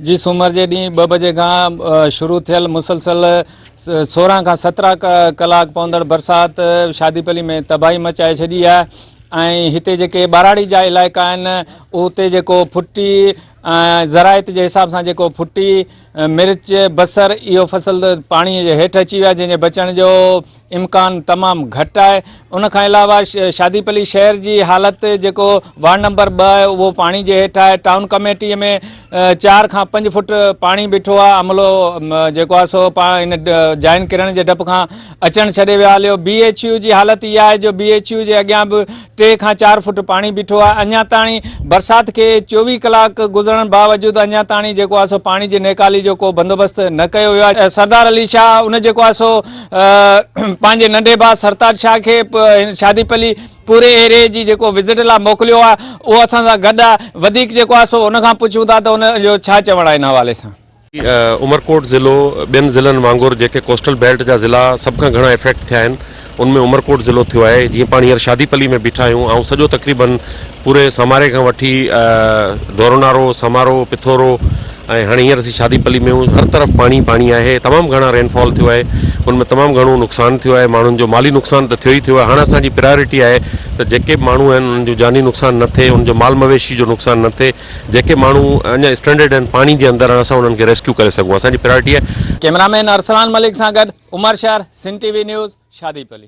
جي سومر جي ڏينهن ٻه بجي کان شروع ٿيل مسلسل 16 کان 17 ڪلاڪ پوندڙ برسات شادي پلي ۾ تباهي مچائي ڇڏي آهي ۽ هتي جيڪي ٻهراڙي جا علائقا آهن اتي جيڪو ڦٽي ۽ زراعت جي حساب سان جيڪو ڦٽي مرچ بصر اهو فصل پاڻي جي هيٺ اچي ويو آهي جنهن جي بچڻ جو امڪان تمام گهٽ آهي ان کان علاوه شادي پلي شهر جي حالت جيڪو وارڊ نمبر 2 آهي اهو پاڻي جي هيٺ آهي ٽائون ڪميٽي ۾ 4 کان 5 فٽ پاڻي بيٺو آهي عملو جيڪو آهي سو ان جاين ڪرڻ جي ڊپ کان اچڻ ڇڏي ويا هليو بي ايڇ يو جي حالت اها آهي جو بي ايڇ يو جي اڳيان به 3 کان 4 فٽ پاڻي بيٺو آهي اڃا تاڻي برسات کي 24 ڪلاڪ گذرڻ باوجود اڃا تاڻي جيڪو آهي سو پاڻي جي نيڪالي جو ڪو بندوبست نه ڪيو ويو آهي سردار علي شاهه ان جيڪو آهي سو پنهنجي ننڍي ڀاء سرتاج شاهه کي شادي پلي پوري ايريي جي جيڪو وزٽ لاء موڪليو آهي اهو اسان سان گڏ آهي وڌيڪ جيڪو آهي سو ان کان پڇون ٿا ته ان جو ڇا چوڻ آهي ان حوالي سان. عمرڪوٽ ضلعو ٻين ضلعن وانگر جيڪي ڪوسٽل بيلٽ جا ضلعا سڀ کان گهڻا افيڪٽ ٿيا آهن ان ۾ عمرڪوٽ ضلعو ٿيو آهي جيئن پاڻ هينئر شادي پلي ۾ بيٺا آهيون آئون سڄو تقريبن پوري ساماري کان وٺي ڍورونارو سامارو پٿورو ۽ هاڻي هينئر اسين شادي پلي ۾ آهيون هر طرف پاڻي ئي پاڻي آهي تمام گهڻا رين فال ٿيو آهي ان ۾ تمام گهڻو نقصان ٿيو آهي ماڻهن جو مالي نقصان ته ٿيو ئي ٿيو آهي هاڻي اسان جي پرائرٽي آهي ته جيڪي به ماڻهو آهن انهن جو جاني نقصان نه ٿئي انهن جو مال مويشي جو نقصان نه ٿئي جيڪي ماڻهو اڃا اسٽرينڊڊ آهن پاڻي جي اندر اسان انهن کي ريسڪيو ڪري سگهون اسان جي پرائرٽي آهي. ڪئميرا مين ارسلان ملڪ سان گڏ Umar Shar, Sindh T V news, Shadi Palli.